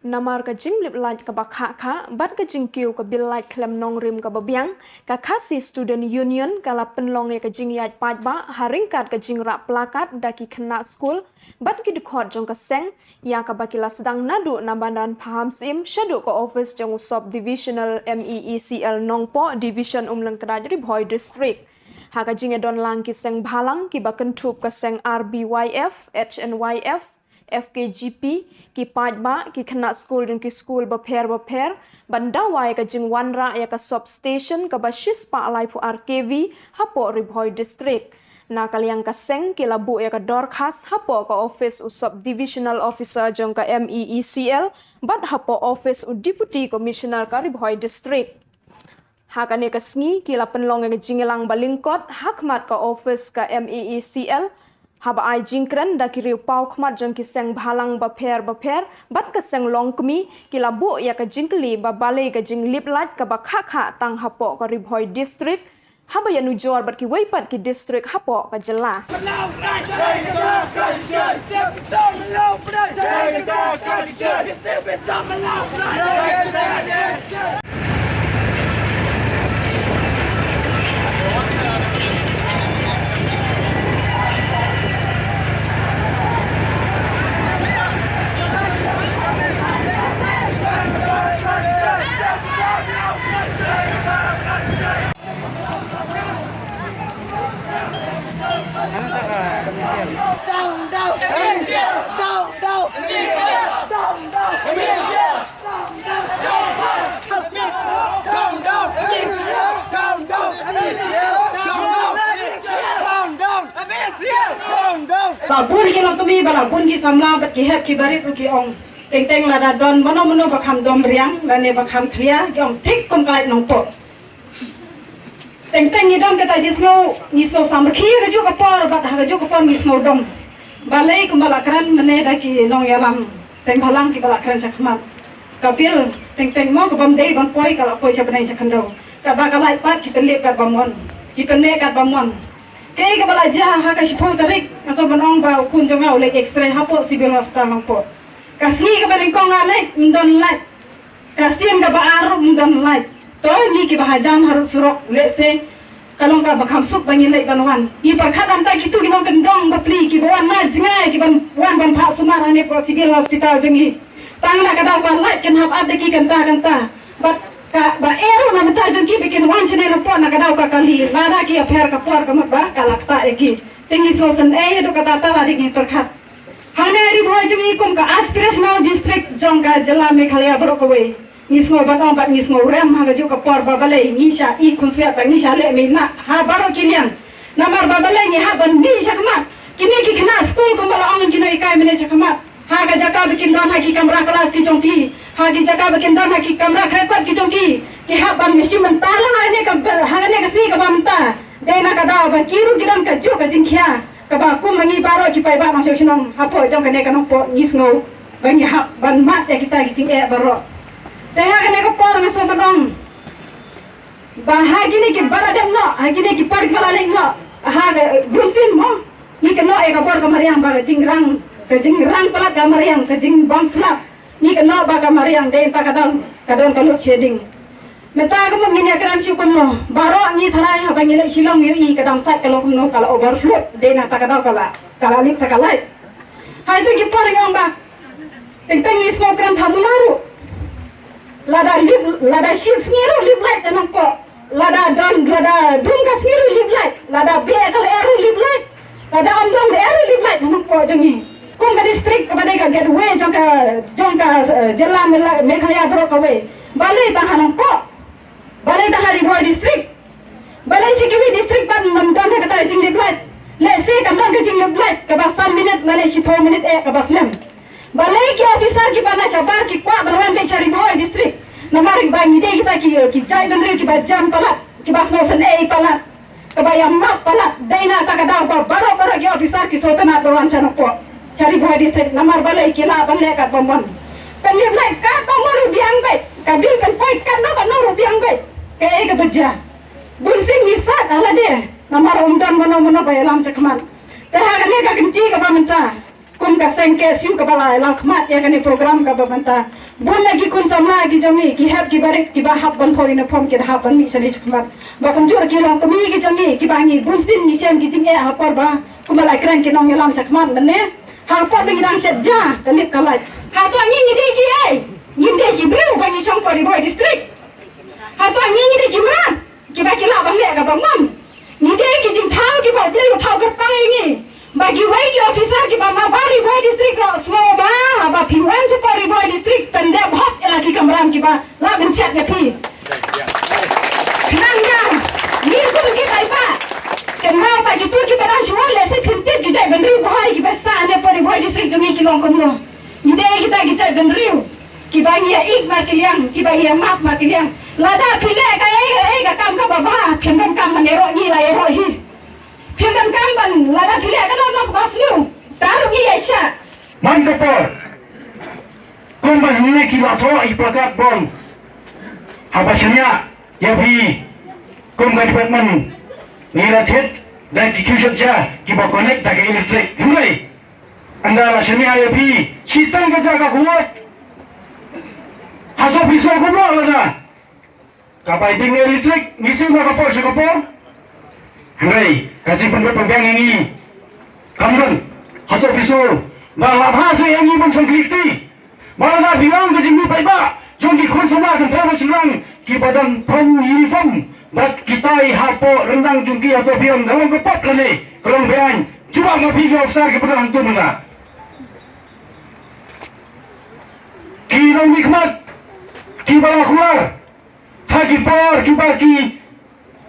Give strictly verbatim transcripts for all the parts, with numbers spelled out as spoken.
Namar ka jinglip lait kaba khah khah bad ka jingkiew ka bill lait khlem nongrim kaba biang, ka Khasi Student Union ka la pynlong ïa ka jingïaid paidbah ha ryngkat ka jingrah plakat da ki khynnah skul bad ki dkhot jong ka seng, ïa kaba ki la sdang naduh na madan Pahamsyiem shaduh ka office jong u Sub Divisional M E E C L Nongpoh, Division Umlyngkdait, Ri Bhoi District. Ha ka jingïadon lang ki seng bhalang kiba kynthup ka seng R B Y F, H N Y F, F K G P, ki paidbah, ki khynnah skul jong ki skul bapher bapher, ban dawa ïa ka jingwanrah ïa ka substation kaba shispah laiphew ar K V hapoh Ri Bhoi District. Na ka liang ka seng ki la buh ïa ka dorkhas hapoh ka office u Sub Divisional Officer jong ka M E E C L bad hapoh office u Deputy Commissioner ka Ri Bhoi District. Ha kane ka sngi ki la pynlong ïa ka jingïalang ba lyngkot ha khmat ka office ka M E E C L, haba ai jingkren da ki riew paw khmat jong ki seng bhalang bapher bapher bad ka seng longkmie, ki la buh ïa ka jingkylli ba balei ka jinglip lait kaba khah khah tang hapoh ka Ri Bhoi District, haba ïanujor bad kiwei pat ki district hapoh ka jylla. Ba bun ki longkmie, ba la bun ki samla bad ki hep ki barit ruh ki ong, teng teng lada don mano mano ba kham dom riang lane ba kham thlia, ki ong thik kum ka lait Nongpoh. Teng teng ngi don kata ki sngew, ngi sngew samrkhie ha kajuh ka por bad ha kajuh ka por ngi sngew dom. Balei kumba la kren mynne da ki nongïalam seng bhalang kiba la kren shakhmat. Ka bill teng teng mo ka bym dei ban poi ka la poi sha bneng sha khyndew. Kaba ka lait pat ki pynlip katba mon, ki pynmih katba mon. Kaei kaba la jia ha ka shiphew tarik, nga sngew ban ong ba u khun jong nga u leit X-ray hapoh Civil Hospital Nongpoh. Ka sngi kaba nyngkong nga leit, ym don lait. Ka sien kaba ar ruh ym don lait. To ngi kiba hajan harud surok, lehse ka long kaba kham suk ba ngin leit ban wan. Ngi pyrkhat hangta kito ki nongkyndong bapli kiba wan na jngai kiban wan ban phah sumar hangne hapoh Civil Hospital jong ngi. Tang na ka daw ka lait kin hap ap da ki kynta kynta. Bad kaba eh ruh na bynta jong ki ba kin wan shane Nongpoh na ka daw ka kali. Lada ki ïapher ka por ka mut ba ka la ktah ïa ki. Te ngi sngewsynei haduh katta katta lada ngi pyrkhat. Hangne Ri Bhoi jong ngi kum ka aspirational district jong ka jylla Meghalaya baroh kawei. Ngi sngew ban ong bad ngi sngew rem ha kajuh ka por ba balei ngi shah ïeh khunswet ba ngi shah leh mih nah ha baroh ki liang. Namar ba balei ngi hap ban mih shakhmat. Kine ki khynnah skul kumba la ong ki nonghikai mynne shakhmat, ha ka jaka ba kin don ha ki kamra klas ki jong ki, ha ki jaka ba kin don ha ki kamra khreh kot ki jong ki, ki hap ban shim bynta lang ha kane ka, ha kane ka sngi kaba mynta. Dei na ka daw ba ki ruh ki don kajuh ka jingkhia. Kaba kum ma ngi baroh ki paidbah nongshong shnong hapoh jong kane ka Nongpoh ngi sngew ba ngi hap ban mad ïa kita ki jingeh baroh. Te ha kane ka por nga sngewbha ban ong ba ha kine ki ba la dep noh, ha kine ki por kiba la leit noh, ha ka, eh, bunsien mo ngi kynnoh ïa ka bor ka mariang ba ka jingrang, ka jingrang palat ka mariang, ka jingbam slap. Ngi kynnoh ba ka mariang dei ta ka don, ka don ka load shedding. Mynta ka mut ngin ïa kren shuh kumno. Baroh ngi tharai haba ngi leit Shillong ngi ïohi ka dam sait ka long kumno, ka la overflow. Dei na ta ka daw ka la, ka la lip sa ka lait. Hai tu ki por ngi ong ba teng teng ngi sngew kren thamula ruh. Lada lip, lada shi sngi ruh lip lait te Nongpoh. Lada don, lada dum ka sngi ruh lip lait, lada beh ka lyer ruh lip lait, lada ym don lyer ruh lip lait ha Nongpoh jong ngi. Kum ka district kaba dei ka gateway jong ka, jong ka, eh, jylla Mela-, Meghalaya baroh kawei. Balei tang ha Nongpoh? Balei tang ha Ri Bhoi district? Balei shi kiwei district pat ym don ha kata ka jinglip lait? Lehse kam don ka jinglip lait kaba san minit lane shiphew minit eh kaba slem. Balei ki officer kiba na shabar ki kwah ban wan beit sha Ri Bhoi district? Namar ba ngi dei kita ki, ki jaitbynriew kiba jem palat, kiba sngewsynei palat, kiba ïa map palat. Dei na ta ka daw ba baroh baroh ki officer ki sngewtynnat ban wan sha Nongpoh, sha Ri Bhoi district. Namar balei? Ki lah ban leh katba mon. Pynlip lait katba mon ruh biang beit. Ka bill pynpoi katno katno ruh biang beit. Kaei kaba jia? Bunsien ngi sat ha lade namar ym don mano mano ba ïalam shakhmat. Te ha kane ka kynti kaba mynta, kum ka seng K S U kaba la ïalam khmat ïa kane program kaba mynta, Bun na ki khun samla ki jong ngi, ki hep ki barit kiba hap ban por uniform ki da hap ban mih shane shakhmat. Ba kumjuh ki longkmie ki jong ngi kiba ngi bun sien ngi shem ki jingeh ha por ba kumba la kren ki nongïalam shakhmat mynne. Ha por ba ngi dang shet ja ka lip ka lait. Hato ngi ngi dei ki ei? Ngim dei ki briew ba ngi shong por Ri Bhoi District. Hato ngi ngi dei ki mrad kiba ki lah ban leh kaba mon? Ngi dei ki jingthaw kiba U Blei u thaw kyrpang ïa ngi. Ba kiwei ki officer kiba na bar Ri Bhoi District ruh sngewbha haba phi wan sha por Ri Bhoi District pyndep hok ïa la ki kamram kiba lah ban siat ïa phi. Khnang ba ngi kum ki paidbah, kynmaw ba kito kiba dang shu wan lehse phim tip ki jaitbynriew Bhoi kiba sah ne por Ri Bhoi District jong ngi ki long kumno. Ngi dei kita ki jaitbynriew kiba ngi ïa ïeit markylliang, kiba ngi ïa map markylliang. Lada phi leh kaei kaei ka kam kaba bha, phim donkam ban ïaroh ngi la ïaroh hi. Phim donkam ban, lada phi leh kano kano kaba sniew, ta ruh ngi ïa shah. Man ka por, kumba ngi ki la thoh ïa ki placard bong, haba shaniah ïa phi kum ka department, ngi la thied da ki kiew shet ja kiba connect da ka electric. Hynrei ynda la shaniah ïa phi, shi tang ka jaka ka ward, hato phi sngew kumno lada ka bai ding electric ngi siew na ka por sha ka por? Hynrei ka jingpynbeit pynbiang ïa ngi kam don. Hato phi sngew ba la bha seh ïa ngi ban shong khlieh kti? Ba lada phi ong ka jingmih paidbah jong ki khun samla kynthei bad shynrang kiba don phong uniform bad kitai hapoh ryndang jong ki, hato phi ong ka long ka pop lane ka long beaiñ? Jubab ma phi ki officer kiba don hangto mynta. Ki nongmihkhmat kiba la kular ha ki por kiba ki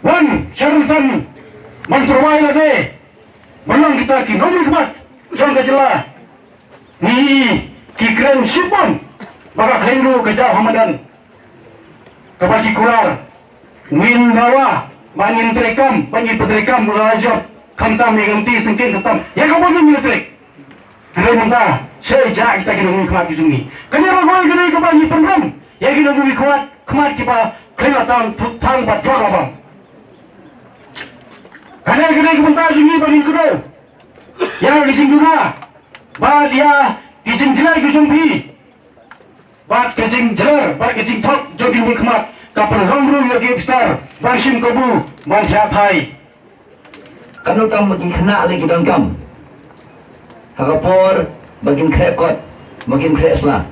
wan sha rynsan ban tyrwa ïa lade ban long kita ki nongmihkhmat jong ka jylla. Ngi ki kren shibun ba ka khleiñ ruh ka jaw ha madan. Kaba ki kular, ngin dawa ba ngin treikam, ba ngin pyntreikam u la jop, khamtam ïa ka lynti syngkien, khamtam ïa ka bor ngin treik. Hynrei mynta shai ja kita ki nongmihkhmat ki jong ngi. Kane ruh kane kaba ngi pynrem ïa ki nongmihkhmat, khmat kiba khleiñ la tang, thang bad jot la bam. Kane kane ka bynta jong ngi ba ngin kdew ïa ka jingduna bad ïa ki jingjynjar ki jong phi. Bad ka jingjler bad ka jingthok jong ki nongmihkhmat ka pynlong ruh ïa ki officer ban shim kabu ban thiah thai. Katno tam ba ki khynnah lei ki donkam ha ka por ba kin khreh kot, ba kin khreh sla,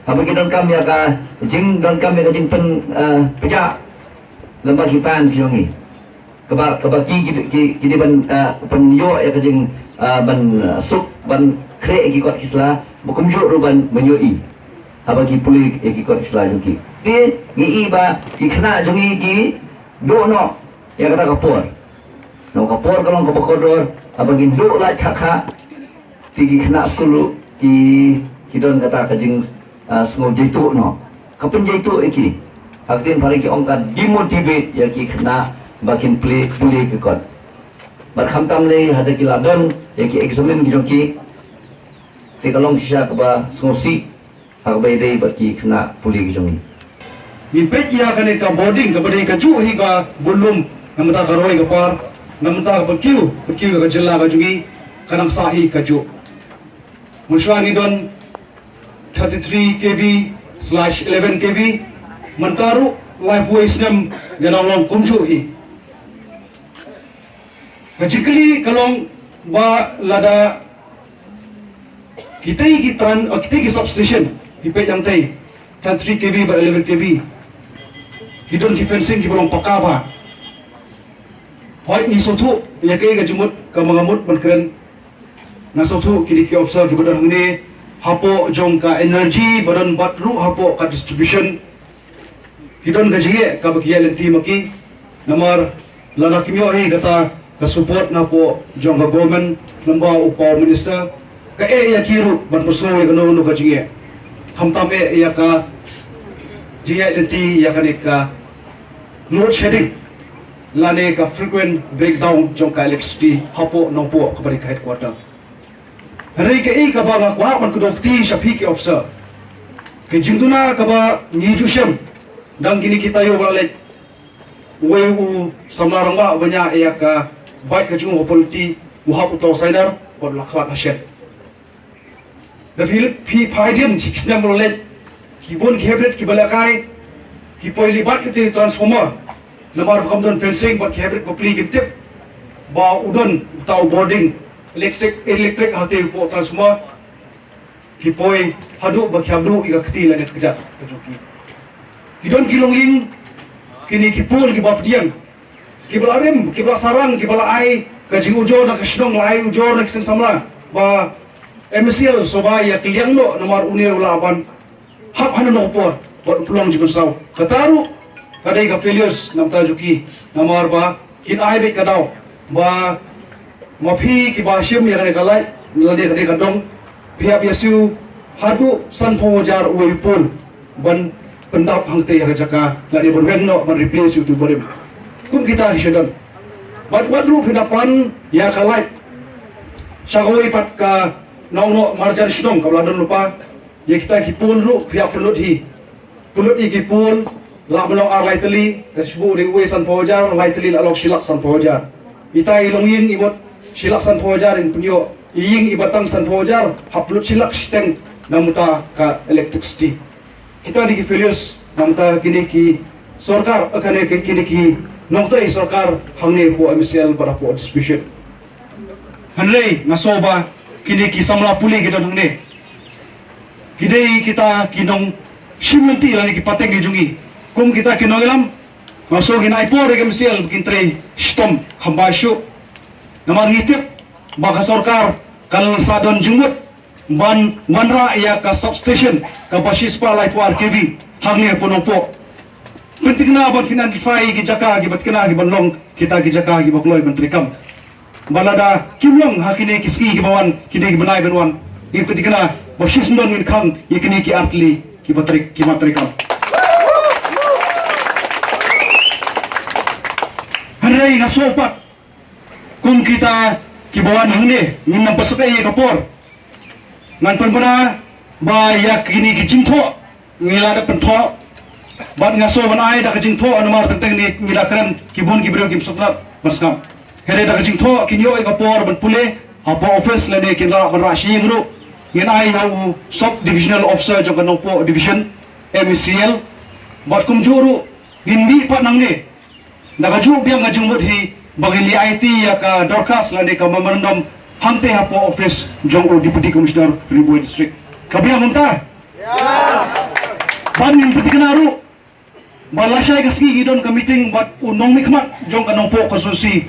haba ki donkam ïa ka jingdonkam ïa ka jingpyn, eh, pynjah lem bad ki fans jong ngi. Kaba, kaba ki, ki, ki, ki dei ban, ah, ban ïoh ïa ka jing, ah, ban, ah, suk, ban khreh ki kot ki sla, ba kumjuh ruh ban, ban ïohi haba ki pule ïa ki kot ki sla jong ki. Te ngi i ba ki khynnah jong ngi ki duh noh ïa kata ka por. Naba ka por ka long kaba kordor, haba ngin duh lait kha kha, te ki khynnah skul ruh ki, ki don kata ka jing, ah, sngew jaituh noh. Ka pynjaituh ïa ki. Ha ka ktien phareng ki ong ka demotivate ïa ki khynnah ba kin pule, pule ki kot. Bad khamtam lei haba ki la don ïa ki eksamin ki jong ki, te ka long shisha kaba sngewsih ha kaba ïadei bad ki khynnah pule ki jong ngi. Ngi peit ïa kane ka boarding kaba dei kajuh hi ka bun lum, namar ka roi ka par, namar kaba kiew, ka kiew ka jylla ka jong ngi, ka nang sah hi kajuh. Mynshuwa ngi don thirty-three K V slash eleven K V, mynta ruh laiphew snem ngi nang long kumjuh hi. Ka jingkylli ka long ba lada kitei ki tran, eh, kitei ki substation, ki peit ïa tei, thirty-three K V bad eleven K V, ki don ki fencing kiba long paka bha. Hooid ngi sngewthuh ïa kaei ka jingmut kaba nga mut ban kren. Nga sngewthuh kine ki officer kiba don hangne hapoh jong ka energy ba don bad ruh hapoh ka distribution, ki don ka jingeh kaba ki ïaid lynti ma ki. Namar lada kim ïoh hi kata ka support napoh jong ka government, lyngba u Power Minister, ka eh ïa ki ruh ban pynsngew ïa kano kano ka jingeh. Khamtam eh ïa ka jingïaid lynti ïa kane ka load shedding lane ka frequent breakdown jong ka electricity hapoh Nongpoh kaba dei ka headquarter. Hynrei kaei kaba nga kwah ban kdew kti sha phi ki officer, ka jingduna kaba ngi ju shem dang kine ki taïew ba la leit, uwei u samla rangbah uba ñiah ïa ka bike ka jong u ha Pyrthei, u hap u thaw sainar bad u la khlad ha shet. Philip phi phai diam chi snem lo leh. Ki bun ki hybrid ki balakai ki poi libat ite transformer. Namar ba kam don fencing bad ki hybrid bapli ki tip ba u don uta u bording electric electric hate u poi transformer. Ki poi haduh ba ki hap duh ïa ka kti lane ka kjat ka jong ki. Ki don ki longïing kine ki pun ki ba pdiang ki ba la rim ki ba la sarang ki ba la ai ka jingujor na ka shnong la ai ujor na ki seng samla ba M C L soba ïa ki liang noh namar une u la ban hap hana noh por bad u pulong jingpynsaw. Kata ruh ka dei ka failures namta jong ki namar ba kin ai beit ka daw ba ma phi ki ba shim ïa kane ka light lane kane ka dong phi hap ïa siew haduh sanphew hajar uwei u pun ban pyndap hangte ïa ka jaka lane ban weng noh ban replace ïa utu barim. Kum kita ki sha don bad wat ruh phi na pan ïa ka light sha kawei pat ka nongnoh marjan shnong ka ba la don lypa. Ïa kita ki pun ruh phi hap pynlut hi. Pynlut ïa ki pun la ban long ar lai tylli ka shu dei uwei sanphew hajar lai tylli la long shi lak sanphew hajar. Ita i longïing i mut shi lak sanphew hajar in pynïoh i ïing i ba tang sanphew hajar hap pynlut shi lak shiteng na muta ka electricity. Kita dei ki failures na muta kine ki sorkar eh, kane ki- kine ki nongtrei sorkar hangne hapoh M C L bad hapoh distribution. Hynrei nga sngew ba kine ki samla pule ki don hangne ki dei kita ki nongshim lynti lane ki pateng ki jong ngi. Kum kita ki nongïalam nga sngew ngin ai por ïa ka M C L ba kin trei shitom kham bha shuh. Namar ngi tip ba ka sorkar kan sa don jingmut ban wanrah ïa ka substation kaba shispah laiphew ar K V hangne hapoh Nongpoh. Pynthikna ban pynidentified ki jaka kiba thikna kiban long kita ki jaka kiba kloi ban treikam. Ba lada kim long ha kine ki sngi kiba wan kine ki bnai ban wan ngin pynthikna ba shisyndon ngin khang ïa kine ki artylli kiba trei kiba treikam. Hynrei nga sngew pat kum kita kiba wan hangne ngin nang pynshai ïa ka por. Ngan pynbna ba ïa kine ki jingthoh ngi la da pynthoh. Bad nga sngew ban ai da ka jingthoh namar teng teng ngi da kren ki bun ki briew kim sngewtynnat ban sngap. Hynrei da ka jingthoh kin ïoh ïa ka por ban pule hapoh office lane kin rah ban rah shi ïing ruh. Ngin ai ïa u sub divisional officer jong ka Nongpoh division M E C L. Bad kumjuh ruh ngin mih pat nangne da ka juh biang ka jingmut hi ba ngin leit aiti ïa ka dorkhas lane ka memorandum hangte hapoh office jong u Deputy Commissioner Ri Bhoi District. Ka biang kumta. Ban ngin pynthikna ruh ba lashai ka sngi ngi don ka meeting bad u nongmihkhmat jong ka Nongpoh constituency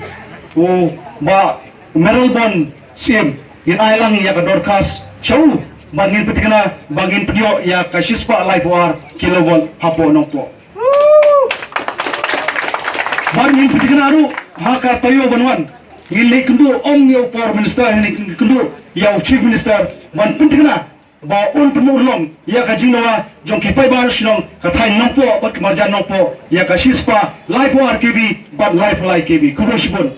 u Bah Mayralborn Syiem. Ngin ai lang ïa ka dorkhas sha u ban ngin pynthikna ba ngin pynïoh ïa ka shispah laiphew ar kilovolt hapoh Nongpoh. Ban ngin pynthikna ruh ha ka taïew ban wan ngin leit kynduh ong ïa u Prime Minister, ngin leit kynduh ïa u Chief Minister ban pynthikna ba un pynmih urlong ïa ka jingdawa jong ki paidbah shnong ka thaiñ Nongpoh bad ki marjan Nongpoh ïa ka shispah laiphew ar K V bad laiphew lai K V. Khublei shibun.